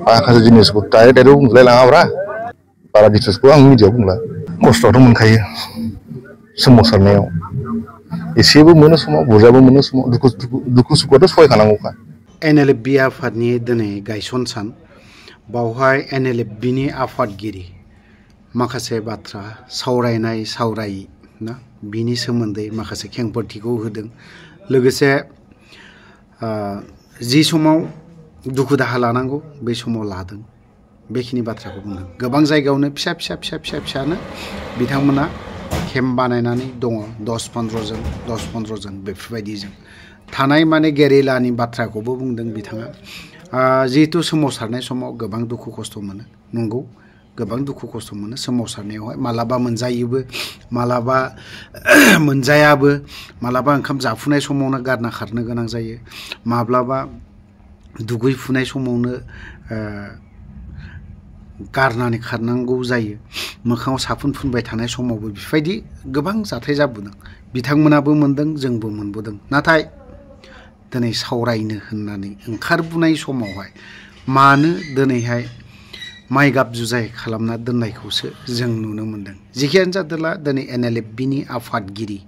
माखासे जिनिसखौ डाइरेक्ट बुंलाय लाङाब्रा बारा डिटेल्सखौ आं मिडियायाव बुंला खस्थ'आथ' मोनखायो सोमावसारनायाव एसेबो मोनो समाव बुरजाबो मोनो समाव दुखु सुखुआथ' सहायखानांगौखा। NLFB आफादनि दिनै गायसन सान बावहाय NLFBनि आफादगिरि माखासे बाथ्रा सावरायनाय ना बिनि सोमोन्दै माखासे खेंफोरथिखौ होदों लोगोसे जि समाव दुखु दाहा लानांगौ बे समाव लादों बेखिनि बाथ्राखौ बुंदों। गोबां जायगायावनो फिसानो बिथांमोना केम्प बानायनानै दङ 10-15 जन बेफोरबायदिजों थानाय माने गेरिलानि बाथ्राखौबो बुंदों बिथाङा। जिहेतु सोमावसारनाय समाव गोबां दुखु खस्थ' मोनो नंगौ गोबां दुखु खस्थ' मोनो सोमावसारनायावहाय मालाबा मोनजायोबो मालाबा मोनजायाबो मालाबा ओंखाम जाफुनाय समावनो गारना खारनो गोनां जायो माब्लाबा दुगैफुनाय समावनो गारनानै खारनांगौ जायो मोखाङाव साफुन फुनबाय थानाय समावबो बेफोरबायदि गोबां जाथाय जाबोदों बिथांमोनाबो मोनदों जोंबो मोनबोदों। नाथाय दिनै सावरायनो होननानै ओंखारबोनाय समावहाय मानो दिनैहाय माइ गाब जुजाय खालामना दोननायखौसो जों नुनो मोनदों। जिखियानो जादोला दिनै NLFBनि आफादगिरि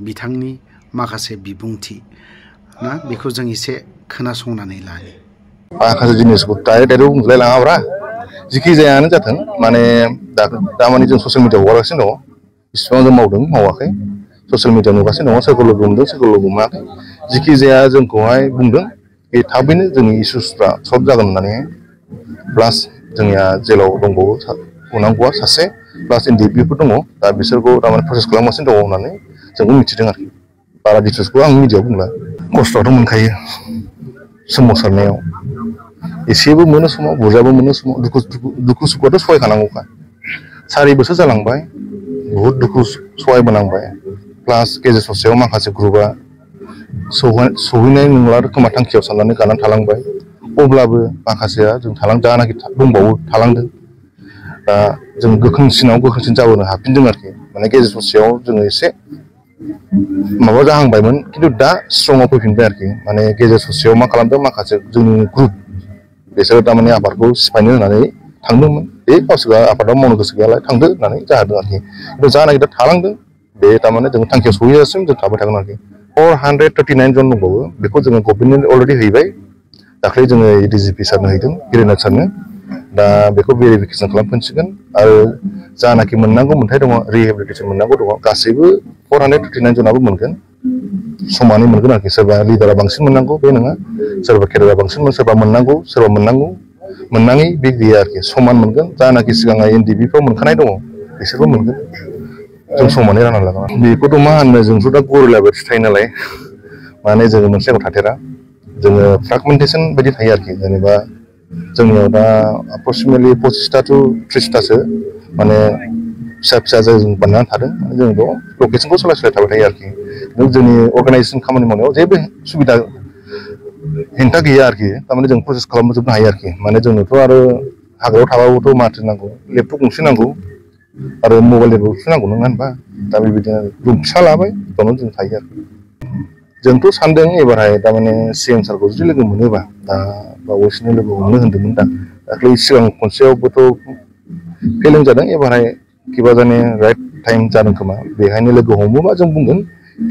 बिथांनि माखासे बिबुंथि ना बेखौ जों एसे खोनासंनानै लानि। माखासे जिनिसखौ डाइरेक्ट बुंलाय लाङाब्रा जिखि जायानो जाथों माने दामानि जों ससियेल मिडियाआव हगारगासिनो दङ इसिबां जों मावदों मावाखै ससियेल मिडियाआव नुगासिनो दङ सोरखौ लोगो मोनदों सोरखौ लोगो मोनाखै जिखि जाया जोंखौहाय बुंदों बे थाबैनो जोंनि इसुसफ्रा सल्भ जागोन होननानै प्लास जोंनिया जेलाव दंबावो उनांगौआ सासे प्लास NDPफोर दङ दा बिसोरखौ थारमाने प्रसेस खालामगासिनो दङ होननानै जोंबो मिथिदों आरोखि बारा डिटेल्सखौ आं मिडियाआव बुंला खस्थ'आथ' मोनखायो सोमावसारनायाव एसेबो मोनो समाव बुरजाबो मोनो समाव दुखु सुखुआथ' सहायखानांगौखा 4 बोसोर जालांबाय बुहुद दुखु सहायबोनांबाय प्लास गेजेर ससेयाव माखासे ग्रुपआ सहैनाय नंला खोमा थांखियाव साननानै गानानै थालांबाय अब्लाबो माखासेया जों जानाखि दंबावो थालांदों दा जों गोख्रोंसिन जाबोनो हाफिनदों आरोखि माने गेजेर ससेयाव जोङो एसे माबा जाहांबायमोन खिन्थु दा स्ट्रंआव फैफिनबाय आरोखि माने गेजेर ससेयाव मा खालामदों माखासे जोंनि ग्रुप बिसोरो थारमाने आफादखौ सिफायनो होननानै थांदोंमोन बे गावसोर आफादाव मावनो गोसो गैयालाय थांदो होननानै जादों आरोखि खिन्थु जा नागिरदों थालांदों बे थारमाने जों थांखियाव सहैजासिम जों थाबाय थागोन आरोखि 439 जन दंबावो बेखौ जोङो गभर्नमेन्टनो अलरेडि हैबाय दाख्लै जोङो DGP सारनो हैदों गिरिनाथ सारनो दा बेखौ भेरिफिकेसन खालामफिनसिगोन आरो जानाखि मोननांगौ मोन्थाय दङ रिहेबिलिटेसन मोननांगौ दङ गासैबो 439 जनाबो मोनगोन समानै मोनगोन आरोखि सोरबा लिडारा बांसिन मोननांगौ बे नङा सोरबा केडारा बांसिन सोरबा मोननांगौ सोरबा मोननाङै बे गैया आरोखि समान मोनगोन जानाखि सिगाङाव NDPफ्राव मोनखानाय दङ बिसोरबो मोनगोन जों समानै रानना लागोन बेखौथ' मा होननो जोंथ' दा गरिला बायदि थायो नालाय माने जोङो मोनसे जायगायाव थाथेरा जोङो फ्रेगमेन्टेसन बायदि थायो आरोखि जेनेबा जोंनियाव दा एप्रक्सिमेटलि 25टा to 30टासो माने फिसा जों बानायनानै थादों जों बेयाव लकेसनखौ सोलाय थाबाय थायो आरोखि जोंनि अर्गानाइजेसन खामानि मावनायाव जेबो सुबिदा हेंथा गैया आरोखि थारमाने जों प्रसेस खालामजोबनो हायो आरोखि माने जोंनोथ' आरो हाग्रायाव थाबाबोथ' माथो नांगौ लेपटप गंसे नांगौ आरो मबाइल गंसे नांगौ नङा होनबा दा बेबायदिनो रुम फिसा लाबाय बेयावनो जों थायो आरोखि जोंथ' सानदों एबारहाय थारमाने CM सारखौ जुदि लोगो मोनोबा दा बावैसोनो लोगो हमनो होन्दोंमोन दाख्लै सिगां खनसेयावबोथ' फेलें जादों एबारहाय किबा जाने राइट टाइम जादों खोमा बेहायनो लोगो हमोबा जों बुंगोन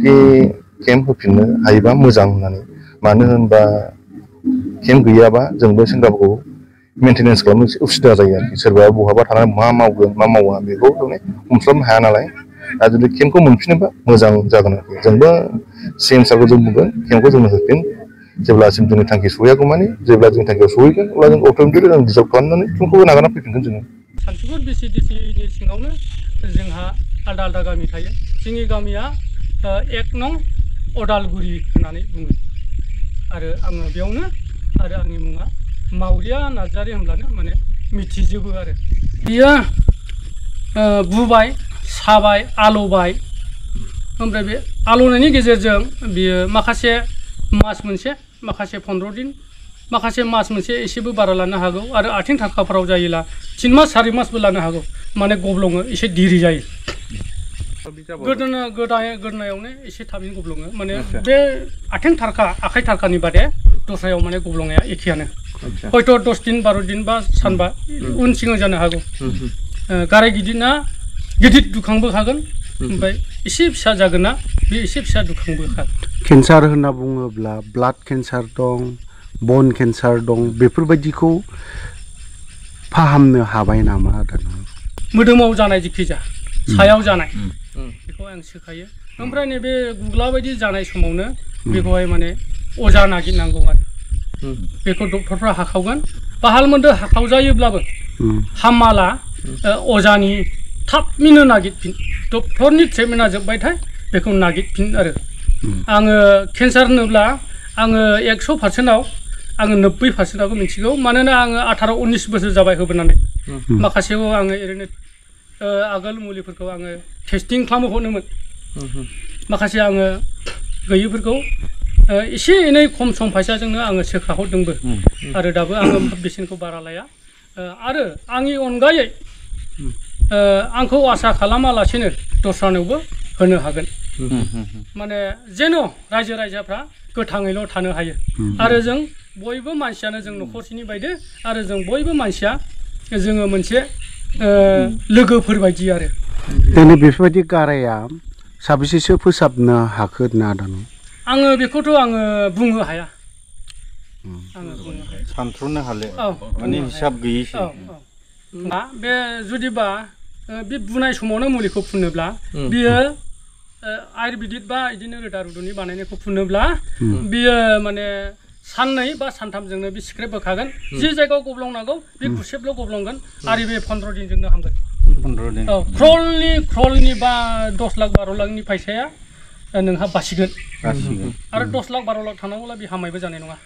कि केम्प होफिननो हायोबा मोजां होननानै मानो होनबा केम्प गैयाबा जोंबो सेंग्राफोरखौ मेनटेनेन्स खालामनो एसे उसुबिदा जायो आरोखि सोरबा बहाबा थानानै मा मावगोन मा मावा बेखौ माने हमस्लाबनो हाया नालाय दा जुदि केम्पखौ मोनफिनोबा मोजां जागोन आरोखि जोंबो CM सारखौ जों बुंगोन केम्पखौ जोंनो होफिन जेब्लासिम जोंनि थांखि सहैयागौ माने जेब्ला जोंनि थांखियाव सहैगोन अब्ला जों अट'मेटिकलि जों डिजल्भ खालामनानै केम्पखौबो नागारना फैफिनगोन जोङो। सान्तिपुर BCDCनि सिङावनो जोंहा आलदा गामि थायो जोंनि गामिया 1 नं अदालगुरि होननानै बुङो आरो आङो बेयावनो आरो आंनि मुङा मावरिया नार्जारि होनब्लानो माने मिथिजोबो आरो बियो बुबाय साबाय आलौबाय ओमफ्राय बे आलौनायनि गेजेरजों बियो माखासे मास मोनसे माखासे 15 दिन माखासे मास मोनसे एसेबो बारा लानो हागौ आरो आथिं थाखाफ्राव जायोला 3 मास 4 मासबो लानो हागौ माने गब्लङो एसे दिरि जायो गोदोनायावनो एसे थाबैनो गब्लङो माने बे आथिं थारखा आखाइ थारखानि बादे दस्रायाव माने गब्लंनाया एखेयानो हयथ' 10 दिन 12 दिन बा सानबा उन सिगां जानो हागौ गाराय गिदिरना गिदिर दुखांबो हागोन ओमफ्राय एसे फिसा जागोनना बे एसे फिसा दुखांबो हागोन केन्सार होनना बुङोब्ला ब्लाड केन्सार दं बन केन्सार दं बेफोरबायदिखौ फाहामनो हाबाय नामा आदा मोदोमाव जानाय जिखिजा सायाव जानाय बेखौ आं सोखायो ओमफ्राय नैबे गुग्ला बायदि जानाय समावनो बेखौहाय माने अजा नागिरनांगौ आरो बेखौ डक्टरफ्रा हाखावगोन बाहाल मोन्दो हाखावजायोब्लाबो हामाला अजानि थाबैनो नागिरफिन डक्टरनि ट्रिटमेन्टआ जोब्बायथाय बेखौ नागिरफिन आरो आङो केन्सार होनोब्ला आङो 100%आव आङो 90%आखौ मिथिगौ मानोना आङो 18-19 बोसोर जाबाय होबोनानै माखासेखौ आङो ओरैनो आगोल मुलिफोरखौ आङो टेस्टिं खालामनो हरनोमोन माखासे आङो गैयिफोरखौ एसे एनै खम सम फैसाजोंनो आङो सोखाहरदोंबो आरो दाबो आङो बेसेनखौ बारा लाया आरो आंनि अनगायै आंखौ आसा खालामालासेनो दस्रानोबो होनो हागोन माने जेन' रायजो राजाफ्रा गोथाङैल' थानो हायो आरो जों बयबो मानसियानो जों न'खरसेनि बायदि आरो जों बयबो मानसिया जोङो मोनसे लोगोफोर बायदि आरो दिनै बेफोरबायदि गाराया साबेसेसो फोसाबनो हाखो ना आदा आङो बेखौथ' आङो बुंनो हाया सानथ्र'नो हाले माने हिसाब गैयैसो बे जुदिबा बे बुनाय समावनो मुलिखौ फुनोब्ला बियो आयुर्वेदिक बा बिदिनो रोदा रुदुनि बानायनायखौ फुनोब्ला बियो माने साननै बा सानथामजोंनो बे सिक्रेट बोखागोन जि जायगायाव गब्लंनांगौ बे गुसेबल' गब्लंगोन आरो बे 15 दिनजोंनो हामगोन 15 दिन औ क्रलनि बा 10 लाख 12 लाखनि फैसाया नोंहा बासिगोन आरो 10 लाख 12 लाख थानांगौब्ला बे हामनायबो जानाय नङा